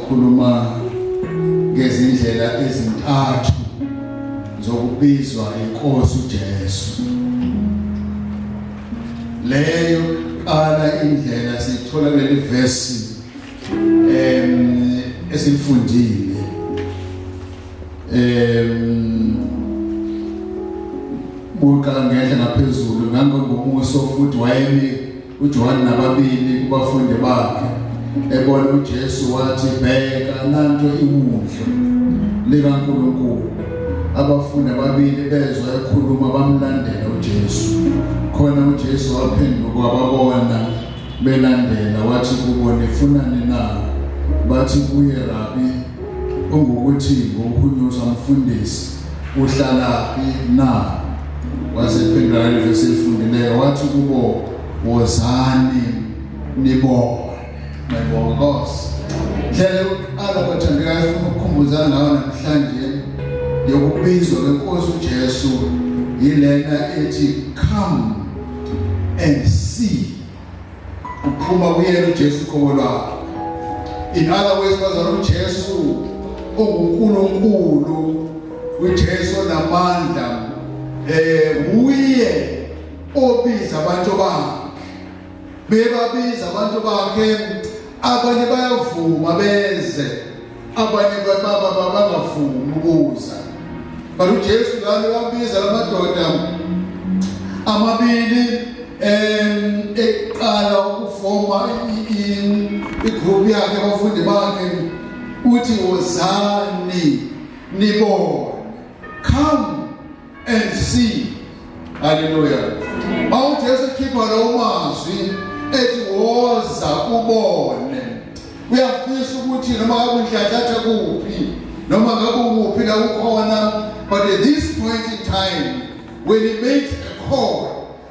ukukhuluma ngezindlela ezintathu zokubizwa inkosi uJesu. Leyo qala indlela sithola kuleli verse esilifundile. Buqala ngenhla ngaphezulu ngangomuso futhi wayemi uJohane nababili kubafundi bakhe ebona uJesu wathi bheka nanto iwundlu likaNkulunkulu. Abafundi ababili bezwa ekhuluma bamlandela uJesu. Khona uJesu waphenduka wababona belandela wathi kubo nifunani na? Bathi kuye Rabi, ungukuthi ngokuhunyushwa mfundisi, uhlalaphi na? Wasephendula leli vesi elifundileyo wathi kubo wozani nibone. Ngiyabonga Nkosi. Ndlela yokuqala bathandekayo efuna ukukhumbuzana ngayo namhlanje yokubizwa kwenkosi uJesu yilena ethi come and see. Uphuma kuyena uJesu uqobo lwakhe. In other words, bazalwane uJesu unguNkulunkulu, uJesu onamandla, uye obiza abantu bakhe. Bebabiza abantu bakhe, abanye bayavuma beze, abanye baba bangavumi ukuza. But uJesu lana wabiza lamadoda amabili eqala ukufoma igroup yakhe abafundi bakhe, uthi wozani nibone, come and see. Haleluya. UJesu ekhipha lawo mazwi ethi woza ubone, uyafisa ukuthi noma ngabe unhlanhlatha kuphi noma ngabe ukuphi la ukhona, but at this point in time when he makes a call,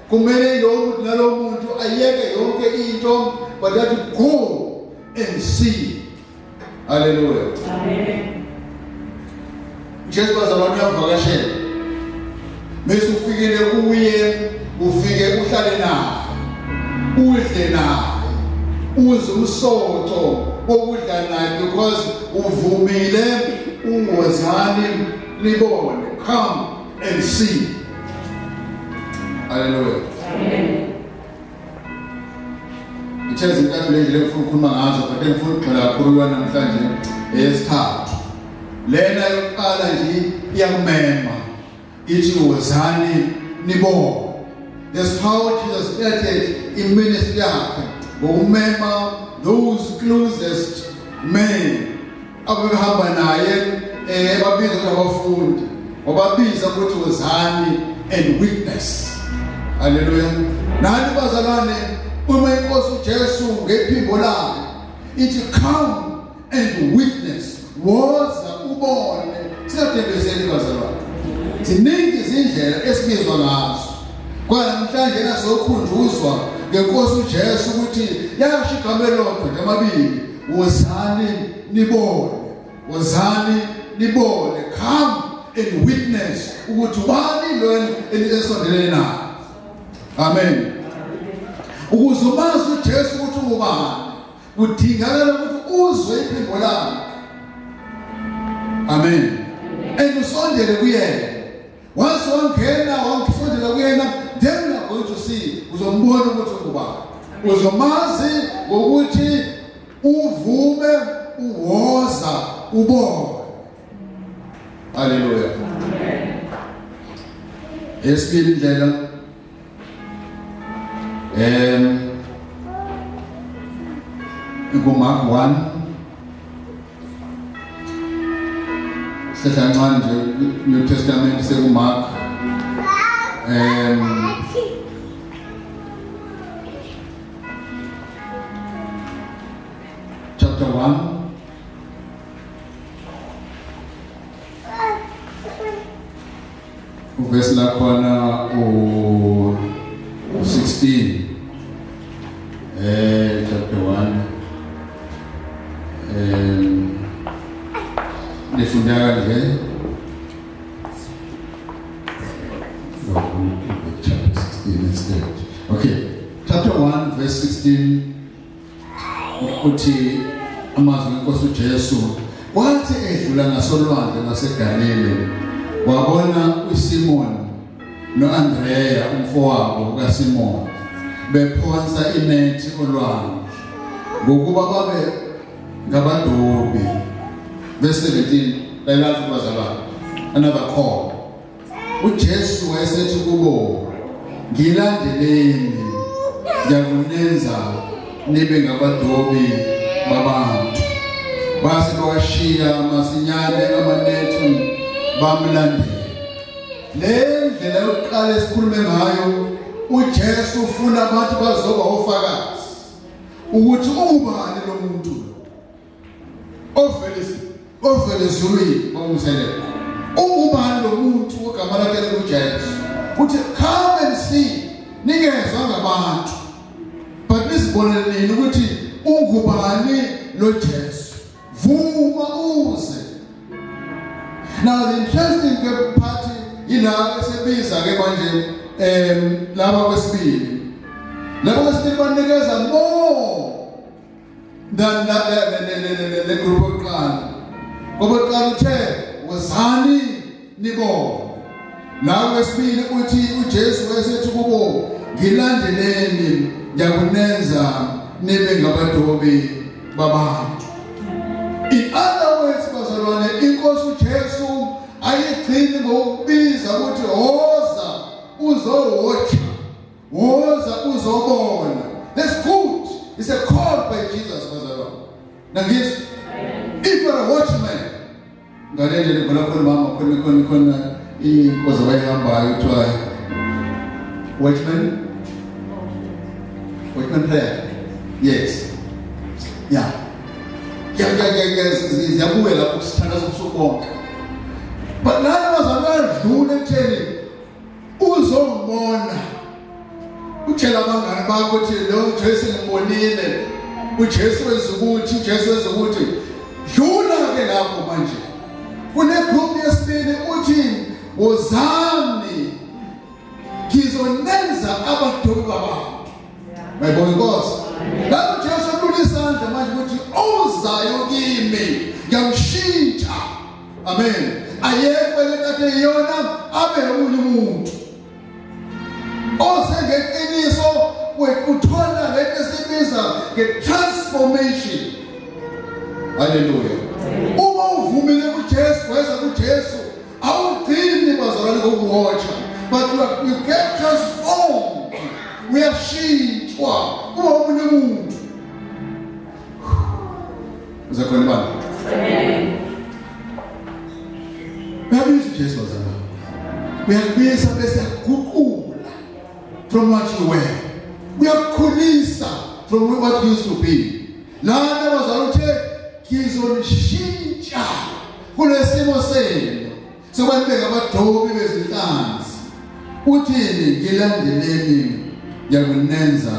kumele lowo muntu nalowo muntu ayeke yonke into, but that go and see. Haleluya. Amen. Jesu bazalwane uyavakashela. Bese ufikile kuye, ufike uhlale naye. Udle naye. Uze umsoco wokudla naye because uvumile ungozani nibone. Come and see. Haleluya. Amen. Ithe izintathu lezi engifuna ukukhuluma ngazo, but engifuna ukugxila kakhulu kuyona namhlanje eyesithathu. Lena yokuqala nje iyakumema, ithi wozani nibone. That's how Jesus started in ministry yakhe, ngokumema those closest men ababehamba naye, babiza ukuthi abafundi, wababiza ukuthi wozani and witness. Haleluya. Nani bazalwane, uma inkosi uJesu ngephimbo layo ithi come and witness, woza ubone, singadembezeli bazalwane. Ziningi izindlela esibizwa ngazo. Kwanamhlanje nasokhunjuzwa ngenkosi uJesu ukuthi yasho igama elilodwa nje amabili, wozani nibone, wozani nibone, come and witness ukuthi ubani lo enisondelene naye. Amen. Ukuze umazi uJesu ukuthi ungubani, kudingakala ukuthi uzwe iphimbo lakhe. Amen. And usondele kuyena. Once wangena wangisondela kuyena, then you are going to see, uzombona ukuthi ungubani. Uzomazi ngokuthi uvume uwoza ubone. Haleluya. Amen. Esibili indlela ikuMark 1 sehla kancane nje New Testament sekuMark chapter 1 uvesi lakhona u-16, chapter 1, lifundeka kanje. No, chapter 16 instead. Okay, chapter 1 verse 16 uthi Amazwi enkosi uJesu kwathi edlula ngasolwandle lwaseGalile wabona uSimon noAndreya umfowabo kaSimon bephonsa inethi olwandle ngokuba babe ngabadobi. Verse 17, lalelani bazalwane, another call. UJesu wayesethi kubo, ngilandeleni, ngiyakunenza nibe ngabadobi babantu. Base bawashiya masinyane amanethi bamlandela. Le ndlela yokuqala esikhulume ngayo, uJesu ufuna abantu bazoba ofakazi ukuthi ungubani lo muntu lo ovele ovele ezulwini bamselele. Ungubani lo muntu ogama lakhe linguJesu? Uthi come and see, ningezwa ngabantu but nizibonele nini ukuthi ungubani lo Jesu. Vuma uze. Now the interesting part ila esebiza ke manje laba kwesibili. Laba kwesibili banikeza more than le group yokuqala. Ngoba kuqala uthe wozani nibone. La kwesibili uthi uJesu wayesethi kubo, ngilandeleni, ngiyakunenza nibe ngabadobi babantu. In other words, bazalwane, inkosi uJesu ayigcini ngokubiza ukuthi woza uzowotsha, woza uzobona. That's good. It's a call by Jesus, bazalwane. Nangizwa? If you're a watchman, ngale ndlela khona khona mama khona khona khona inkozi abayihambayo kuthiwa watchman, watchman prayer. Yes, yeah, ziyabuya lapho sithandaza ubusuku bonke, but lana bazalwane bayadlula ekutheni uzongibona, utshela abangani bakho ukuthi lo Jesu ngimbonile, uJesu wenza ukuthi, uJesu wenza ukuthi. Dlula ke lapho manje kune group yesibili, uthi wozani ngizonenza abadobi babantu. Mayibonga inkosi. Lapho Jesu elula isandla manje ukuthi ozayo kimi ngiyamshintsha. Amen. Ayekwe lento iyona abe omunye umuntu. Osengeqiniso wekuthola lento esibiza nge-transformation. Haleluya. Uma uvumile kuJesu, weza kuJesu, awugcini bazalwane ngokuhotsha, but you get transformed. Uyashintshwa kuba omunye umuntu. Uzakhona ibandla? Amen. Uyabiza uJesu bazalwane. Uyakubiza bese yakuguqula from what you were. Uyakukhulisa from what you used to be. Lana bazalwane uthe ngizonishintsha kulesimo senu sokuba nibe ngabadobi bezinhlanzi. Uthini? Ngilandeleni, ngiyakunenza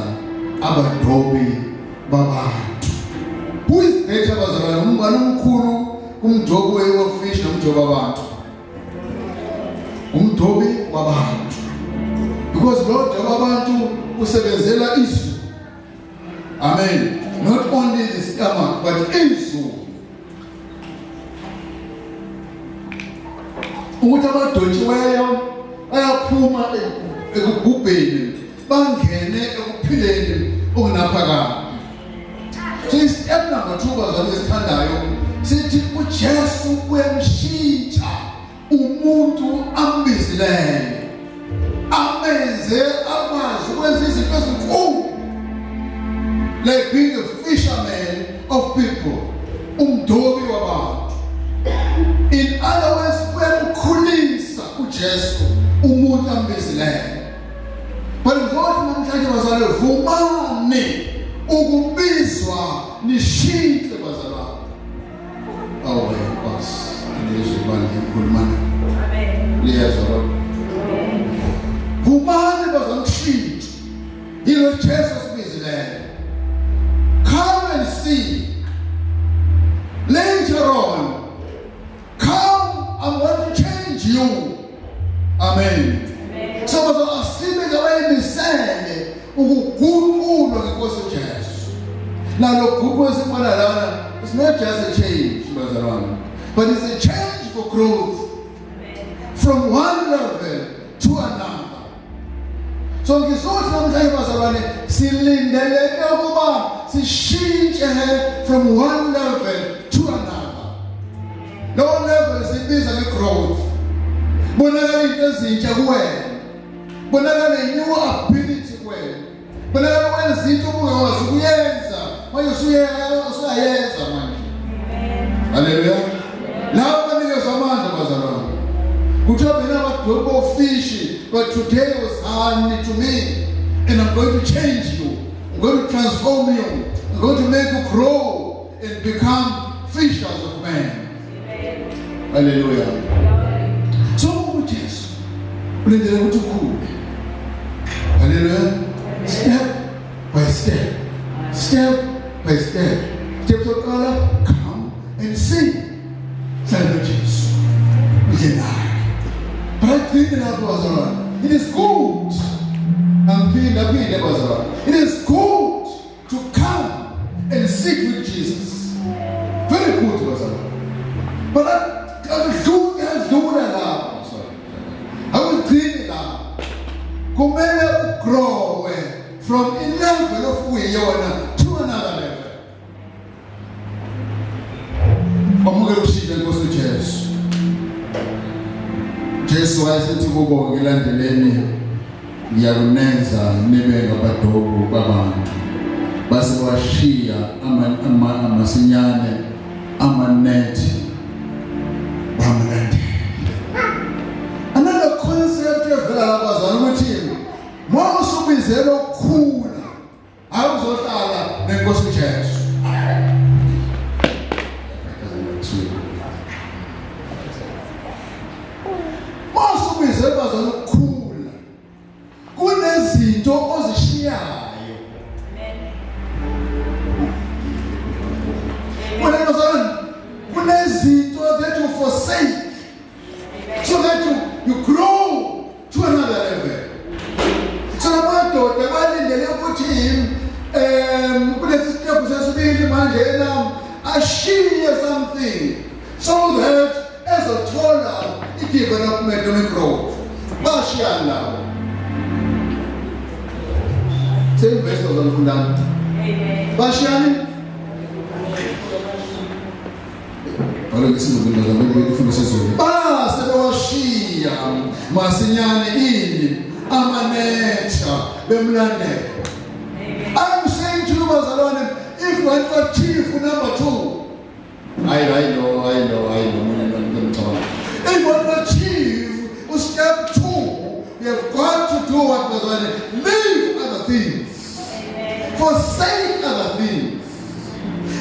abadobi babantu. Who is better bazalwane? Umngane omkhulu kumdobi wefish nomdobi wabantu. Umdobi wabantu. Because lo dobi wabantu usebenzela izwi. Amen. Not only the stomach but izwi. Ukuthi abadotshiweyo bayaphuma ekubhubheni bangene ekuphileni okunaphakade. So step number 2 bazalwane esithandayo sithi uJesu uyamshintsha umuntu ambizileyo, amenze akwazi ukwenza izinto ezinkulu, like being a fisherman of people, umdobi wabantu. In other words, uyamkhulisa uJesu umuntu ambizileyo. But ngothi namhlanje bazalwane, vumani ukubizwa nishintshe bazalwane. Awu Nkosi, ngizwe ibandla likhuluma. Amen. Liyezwa lokho. Vumani bazalwane ukushintsha. Yilo Jesu osibizileyo. Come and see. Later on, come, I want to change you. Amen. Amen. So bazalwane asibe ngabayimisele ukuguqulwa ngenkosi uJesu. Nalo guqulo esibona lana It's not just a change, bazalwane, but it's a change for growth from one level to another. So ngizothi namhlanje bazalwane, silindeleke ukuba sishintshe from one level to another. Lowo level sibiza nge-growth. Bonakala into ezintsha kuwena, bonakala new ability kuwena, bonakala wenza into obungakwazi ukuyenza, manje usuyayenza manje. Haleluya! Labo banikezwa amandla, bazalwane. Kuthiwa mina abadobi ofishi, but today wozani to me and I'm going to change you, I'm going to transform you, I'm going to make you grow and become fishers of men. Haleluya! So uJesu ulindele ukuthi ukhule. Haleluya! Step by step, step by step. Step sokuqala, come and see. Hlala noJesu, udle naye. But agcine lapho, bazalwane. It is good, angiphinda phinde, bazalwane, it is good to come and sit with Jesus, very good, bazalwane, but akudluli, adlula lapho, bazalwane. Akugcini lapho, kumele ugrowe from a level of uyiyona to another level. Kwamukela ukushintsha inkosi uJesu. Jesu wayesethi kubo, "Ngilandeleni, ngiyakunenza nibe ngabadobi babantu." Base washiya amasinyane amanethi, bamlandela. Another concept evela lapha, bazalwane, ukuthi uma usubizelwe ukukhula, awuzohlala nenkosi uJesu. Masubizelwe, bazalwane, ukukhula, kunezinto ozishiyayo. Kunebazalwane, kunezinto that you forsake so that you grow to another level. So amadoda balindele ukuthi kulesi step sesibili manje na ashiye something so that ezothola i-development noma i-growth. Bashiyani labo? Same verse, bazalwane. Bashiyani? Bhala ngesiZulu, bazalwane, ufunda isiZulu. Base bewashiya masinyane ini? Amanetha, bemlandela. I'm saying to you, bazalwane, if you want to achieve number 2, hayi, hayi lo, hayi lo, hayi lo, mina lo ngicabanga. If you want to achieve step 2, you have got to do what, bazalwane? Leave other things. Forsake other things.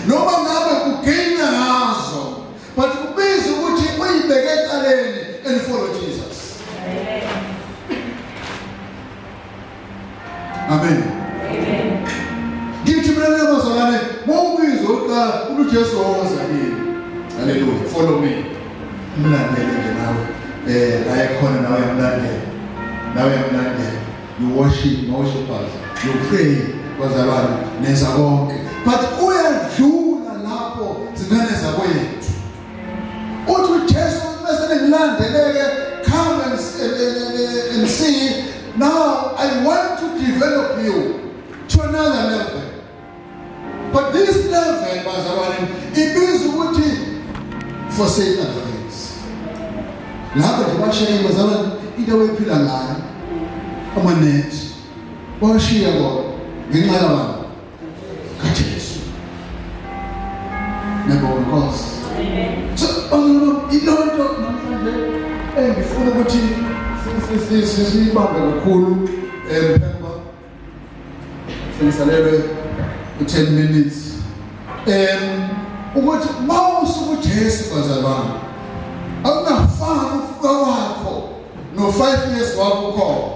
Noma ngabe ugaina ngazo, but kubiza ukuthi uyibeke ecaleni and follow Jesus. Amen. Ngithi mina, bazalwane, mawubizwa uqala uJesu, woza kimi. Haleluya, follow me. Umlandele nje nawe. La ekhona nawe uyamlandela. Nawe uyamlandela. You worship, worshipers. You pray, bazalwane, nenza konke. But uyadlula lapho, zingane zakwethu. Uthi uJesu bese ningilandeleke, come and see. Now I want to develop you to another level. But this level, bazalwane, ibiza ukuthi forsake other things. Lapho nje bashiya, bazalwane, into abayiphila ngayo, amanethi, bashiya kona ngenxa yabantu kaJesu. Ngiyabonga Nkosi. So bazalwane, ilonto namhlanje engifuna ukuthi siyibambe kakhulu emphemba. Sengisalelwe u-10 minutes. Ukuthi mawusuka uJesu, bazalwane, akungafani ufika kwakho no 5 years wakho khona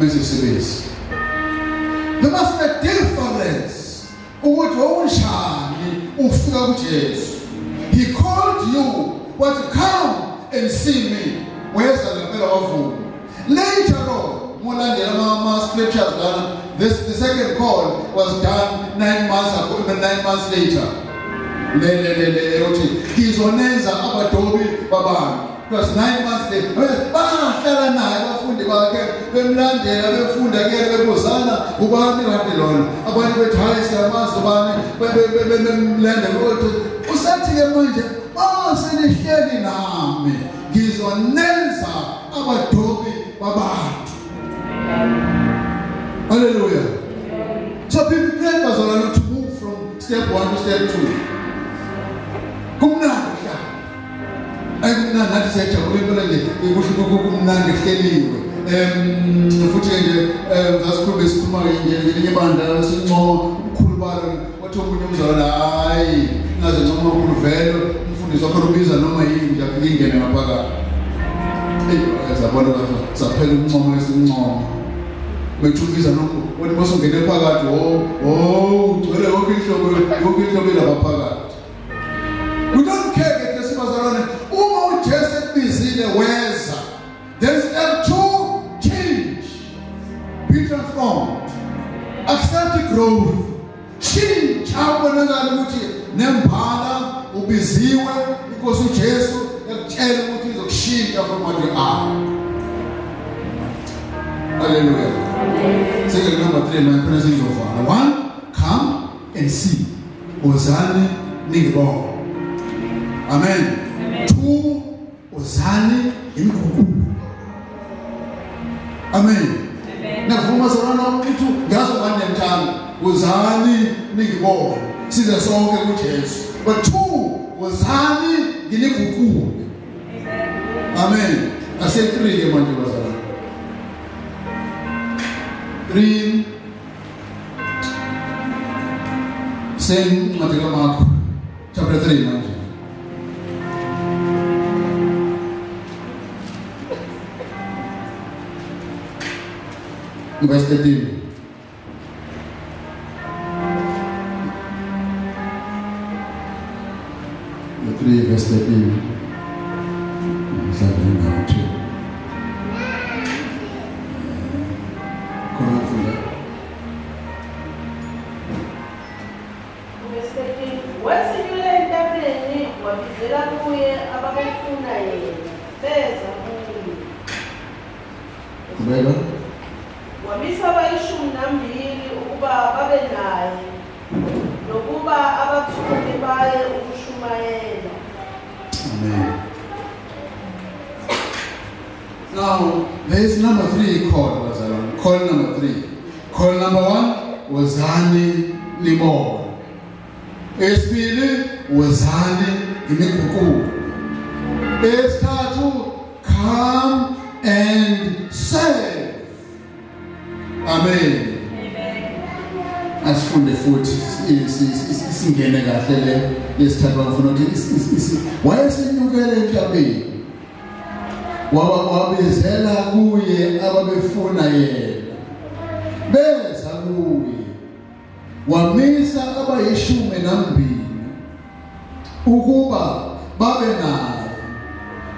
mase sebenzi. There must be a difference ukuthi wawunjani ufika kuJesu. He called you, what? Come and see me. Weza ngempela, wavuma. Later on, mulandela ama scriptures lana, This the second call was done 9 months ago, 9 months later. Le le le le uthi ngizonenza abadobi babantu. It was 9 months later. Bahlala naye abafundi bakhe bemlandela befunda ke bebuzana ubani kanti lona. Abanye bethi hayi siyamazi ubani bemlandela usathi ke manje masenihleli nami ngizonenza abadobi babantu. Hallelujah. So be prepared bazalwane to move from step 1 to step 2. Kumnandi kuhlala. Ayikumnandi nathi siyajabula impela nje kusho kumnandi kuhleliwe. Futhi ke nje sasikhuluma sikhuluma nje ngelinye ibandla sincoma ubukhulu balo wathi omunye umzalwane hayi ngaze ncoma ukhulu vele umfundisi wakho ubiza noma yini nje afike ingene ngaphakathi. Eyi sabona saphela umncomo esincomo. Bethubiza nokho wena mosungene phakathi oh oh ugcwele yonke inhlobo ilapha phakathi. We don't care ke sibazalwane uma uJesu ekubizile weza. Then step 2 change. Be transformed. Accept growth. Shintsha ubonakala ukuthi nembala ubiziwe inkosi uJesu yakutshela ukuthi izokushintsha from what you are. Hallelujah. Second number 3 my friends izovala. 1 come and see. Wozani ningibone. Amen. 2 wozani ngimguqule. Amen. Navuma zalwana ukuthi ngazo banenthando. Wozani ningibone. Size sonke kuJesu. But 2 wozani nginiguqule. Amen. Ase 3 ke manje bazalwane. 3 same ncwadi kaMarko chapter 3 manje. Verse 13. The 3 verse 13. Mhlawumbe indawo 2. Khona ufunda. Verse 13. Wesenyukela entabeni wabizela kuye ababefuna yena, beza kuye. Qhubeka. Wamisa abayishumi nambili ukuba babe naye, nokuba abathume baye ukushumayela. Amen. Now, there is number 3 call, bazalwane. Call number 3. Call number 1, wozani nibone. Esibili, wozani imiguqulo. Esithathu, come and serve. Amen. Asifunde futhi singene kahle le lesithathu ngifuna ukuthi wayesenyukele entabeni. Wabizela kuye ababefuna yena. Beza kuye. Wamisa abayishumi nambili ukuba babe naye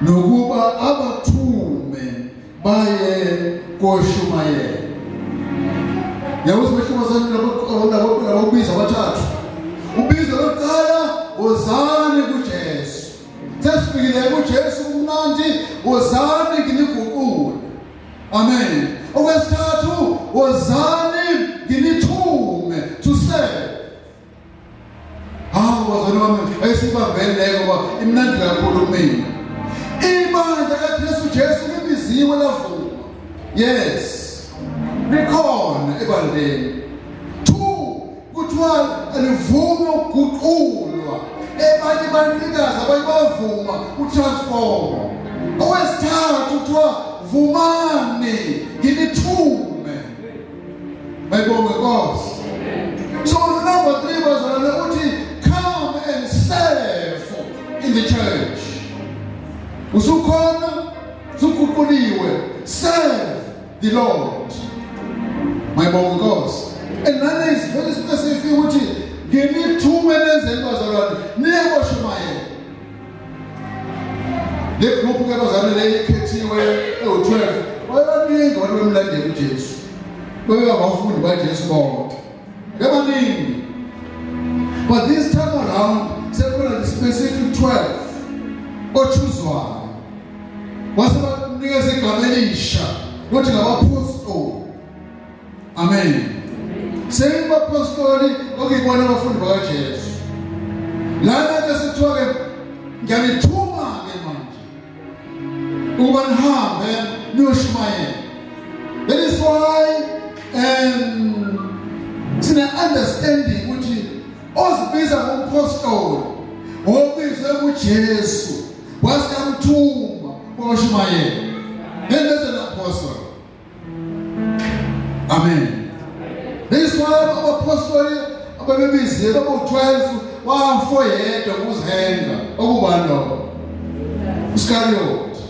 nokuba abathume baye koshumayela. Yabuza umehluko labo labo abathathu. Ubizo lokuqala wozani kuJesu. Sesifikile kuJesu kumnandi wozani nginiguqule. Amen. Okwesithathu wozani nginithume to serve. Hawu bazalwane bami esibambene leyo ngoba imnandi kakhulu kumina. Ibandla kaKristu Jesu libiziwe lavuma. Yes. Likhona ebandleni. 2 kuthiwa alivume ukuguqulwa. Abanye banikazi abanye bavuma utransform. Okwesithathu kuthiwa vumani nginithume. Bayibonge Nkosi. So number 3 bazalwane uthi come and serve in the church. Usukhona usuguquliwe serve the Lord. Mayibonge Nkosi. And lana is very specific ukuthi nginithume nenzeni bazalwane niye koshumayela. Le group ke bazalwane le ikhethiwe ewu-12 wayebaningi abantu bemlandela uJesu. Bebe abafundi baJesu bonke. Bebaningi. But this time around sekukhona the specific 12 ochuzwayo. Wase banikeza igama elisha lokuthi ngabaphostoli. Amen. Sengibapostoli okuyibona abafundi bakaJesu. Lana ke sithiwa ke ngiyanithuma ke manje ukuba nihambe niyoshumayela. That is why sine understanding ukuthi ozibiza ngompostoli obizwe kuJesu wasemthuma ukuyoshumayela. Then there's an apostle. Amen. This why abapostoli ababebiziwe babu-12 wafo yedwa kuzihenga okubani lokho uSkariyoti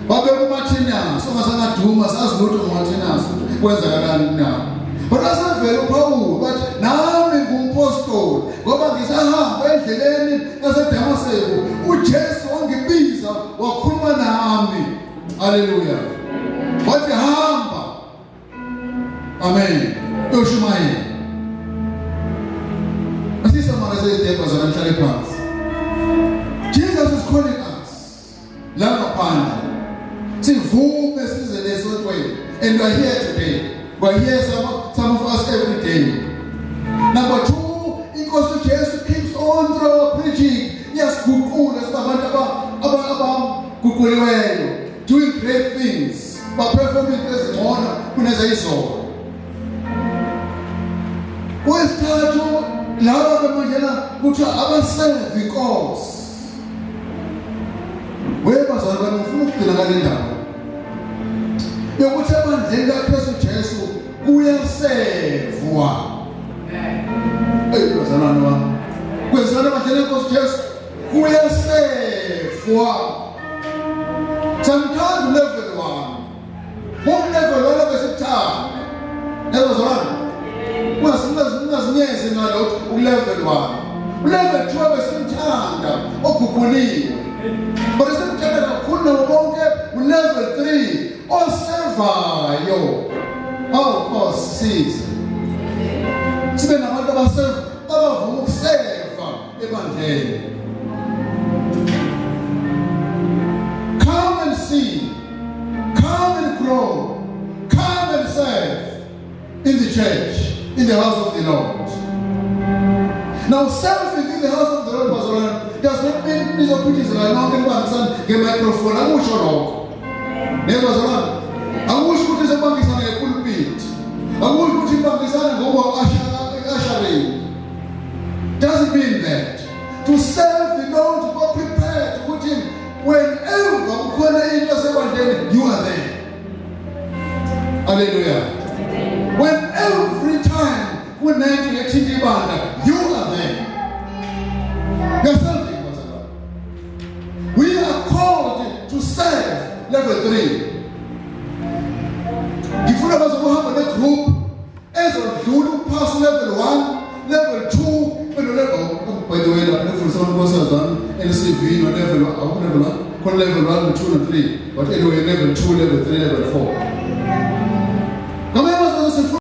babeka uMathinasi ongasangaduma sazi lutho ngoMathinasi kwenzakalani kunabo but asevele uPawulu bathi nami ngumpostoli ngoba ngisahamba endleleni yaseDamaseko uJesu wangibiza wakhuluma nami. Haleluya. Wathi hamba. Amen. Uyoshumayela. Asisa mara seyidebha zona nihlale phansi. Jesus is calling us. La ngaphandle. Sivume size lesontweni. And we are here today. We are here some of us every day. Number two, inkosi uJesu keeps on through our preaching. Iyasiguqula sibabantu abaguquliweyo. Doing great things. Baperform into ezingcono kunezayizolo. Kwesithathu laba ke manje la kuthiwa abaseve inkosi. Webazalwane bami ngifuna ukugcina ngale ndaba. Yokuthi ebandleni kaKristu Jesu kuyasevwa. Ey bazalwane bami. Kwenzani ebandleni lenkosi Jesu? Kuyasevwa. Samthanda level 1. Level 1 besikuthanda. Yebo bazalwane. Ungazinyezi ngalokho ulevel 1. Ulevel 2 besimthanda oguguliwe. But simthanda kakhulu nabo bonke ulevel 3 osevayo. Oh Nkosi size. Sibe nabantu abaseva abavuma ukuseva ebandleni. Come and see. Come and grow. Come and serve in the church, in the house of the Lord. Now, serving in the house of the Lord, Pastor, does not mean nizophithizela nonke nibambisane ngemicrophone. Akusho lokho. Yebo bazalwane. Akusho ukuthi nizobambisana ngepulpit. Akusho ukuthi nibambisane ngoba ushering. Doesn't mean that. To serve the Lord, go prepared ukuthi whenever kukhona into esebandleni, you are there. Hallelujah. When every time kunento ethinta ibandla, you are there. You're serving, bazalwane. We are called to serve level 3. Ngifuna bazokuhamba negroup ezodlula ukuphasa level 1, level 2, beno level by the way lapha nifundisa abantu nkosazana LCV no level 1, awukho level 1, khona level 1, 2 no 3. But anyway level 2, level 3, level 4.